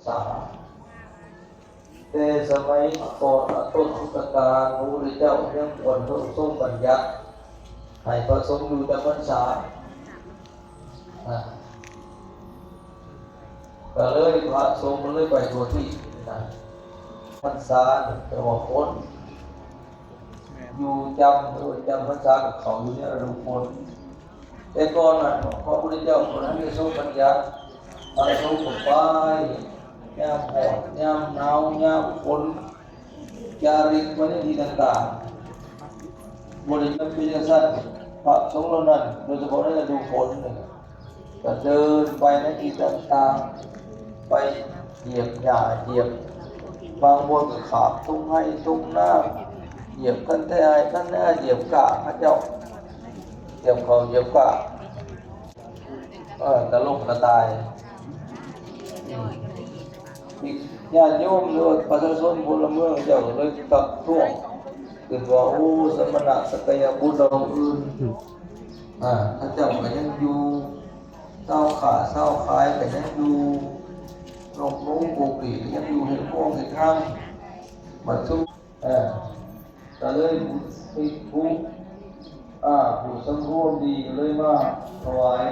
ສາ ແຕ່ສະໄໝກ່ອນອະຕົ້ນພຸດທະການ ພະພຸດທະເຈົ້າຍັງຄວນພະສົງບັນຍັດໃຫ້ພະສົງຢູ່ຈຳພັນສາ ນະ ກະເລີຍພະສົງກະເລີຍໄປທົ່ວທີ່ນະ ພັນສາແປວ່າຝົນ ຢູ່ຈຳ ເອີ ຈຳພັນສາກະເຂົ້າຢູ່ໃນລະດູຝົນ. ແຕ່ກ່ອນນັ້ນ ພະພຸດທະເຈົ້າບໍ່ທັນໄດ້ຊົງບັນຍັດ ພະສົງກະໄປ ຍາມຮ້ອນ ຍາມໜາວ ຍາມຝົນ ຈາລິກໄປໃນທີ່ຕ່າງໆ ບໍລິເວນເປັນຈັ່ງຊັ້ນ ພະສົງເຫຼົ່ານັ້ນ ໂດຍສະເພາະໃນລະດູຝົນນີ້ ກະເດີນໄປໃນທີ່ຕ່າງໆ ໄປຢຽບຫຍ້າ ຢຽບ ບາງບ່ອນກະຂາບທົ່ງໄຮ່ທົ່ງນາ ຢຽບຄັນໄຖໄຮ່ຄັນນາ ຢຽບກ້າເຂົາເຈົ້າ ຢຽບເຂົ້າຢຽບກ້າ ເອີ ກະລົ້ມກະຕາຍ ອືມ ຍາດໂຍມ ຫຼືວ່າປະຊາຊົນພົນລະເມືອງເຈົ້າກະເລີຍທັກທ້ວງຂຶ້ນວ່າ ໂອ້ ສະມະນະສັກກະຍະບຸດເຫຼົ່າອື່ນ ອືມ ອາ ເຂົາເຈົ້າກະຍັງຢູ່ ຊາວຄ້າຊາວຂາຍກະຍັງຢູ່ ນົກໜູໂກກີກະຍັງຢູ່ ເຮັດຄວາມເຮັດທຳ ບັດຊຸ ເອີ ກະເລີຍຜູ້ ຜູ້ ອາ ຜູ້ສຳພວມດີກະເລີຍມາຖວາຍ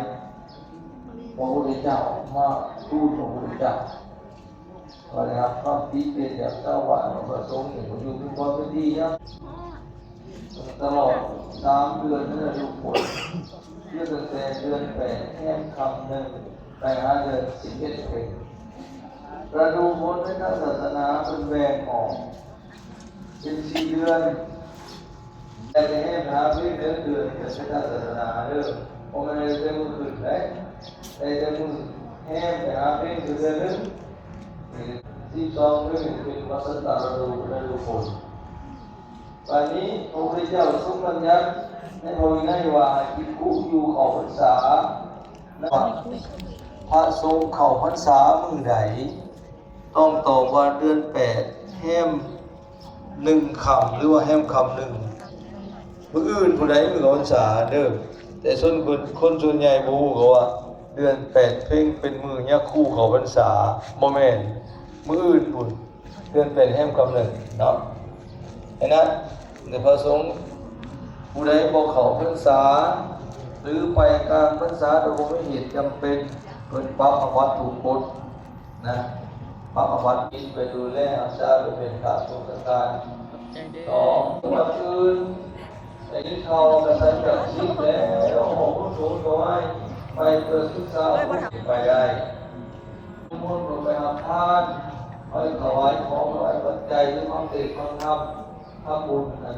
ພະພຸດທະເຈົ້າ ມາທູນພະພຸດທະເຈົ້າ ວ່າໄດ້ຮັບຄຳຕິຕຽນຈາກຊາວບ້ານວ່າພະສົງນີ້ບໍ່ຢູ່ເປັນຄວາມເປັນດີນຳ ຕະຫຼອດສາມເດືອນໃນລະດູຝົນ ຄືຕັ້ງແຕ່ເດືອນແປດແຮມຄ່ຳໜຶ່ງ ໄປຫາເດືອນສິບເອັດເປັນ ລະດູຝົນໃນທາງສາສະໜາເພິ່ນແບ່ງອອກເປັນສີ່ເດືອນ ແຕ່ໄດ້ແຮມຫາເພັງເດືອນເດືອນເປັນທາງສາສະໜາເດີ ບໍ່ແມ່ນໄດ້ແຕ່ມື້ຂຶ້ນເດ້ ໄດ້ແຕ່ມື້ແຮມໄປຫາເພັງຄືເດືອນໜຶ່ງ ສິບສອງມື້ເປັນວັດສັນຕະລະດູ ລະດູຝົນ. ບາດນີ້ພະພຸດທະເຈົ້າຊົງບັນຍັດໃນພະວິໄນວ່າໃຫ້ພິກຂຸຢູ່ເຂົ້າພັນສາ ພະສົງເຂົ້າພັນສາມື້ໃດ ຕ້ອງຕອບວ່າເດືອນແປດແຮມໜຶ່ງຄ່ຳ ຫຼືວ່າແຮມຄ່ຳໜຶ່ງ ມື້ອື່ນພຸ້ນໃດມື້ເຂົ້າພັນສາເດີ ແຕ່ສ່ວນຄົນ ຄົນສ່ວນໃຫຍ່ບໍ່ຮູ້ກະວ່າເດືອນແປດເພັງເປັນມື້ຍາຄູເຂົ້າພັນສາ ບໍ່ແມ່ນ ມື້ອື່ນພຸ້ນ ເດືອນແປດແຮມຄ່ຳໜຶ່ງເນາະ. ໃນນັ້ນ ພະສົງຜູ້ໃດບໍ່ເຂົ້າພັນສາ ຫຼືໄປກາງພັນສາໂດຍບໍ່ມີເຫດຈຳເປັນ ເພິ່ນປັບອາບັດທຸກກົດນະ ປັບອາບັດ ກິນໄປດູແລຮັກສາໄປເປັນຂ້າສົງຄະທານ. ສອງ ວັດອື່ນ ໄດ້ກິນເຂົ້າກະສັນຈາກສິກແລ້ວ ອອກໂຄສົງຖວາຍ ໄປເພື່ອສຶກສາ ໄປໄດ້ ນິມົນເພິ່ນໄປຮັບທານ ໄປຖວາຍຂອງ ຖວາຍປັດໄຈ ຫຼືຟັງເທດຟັງທຳ ທຳບຸນ.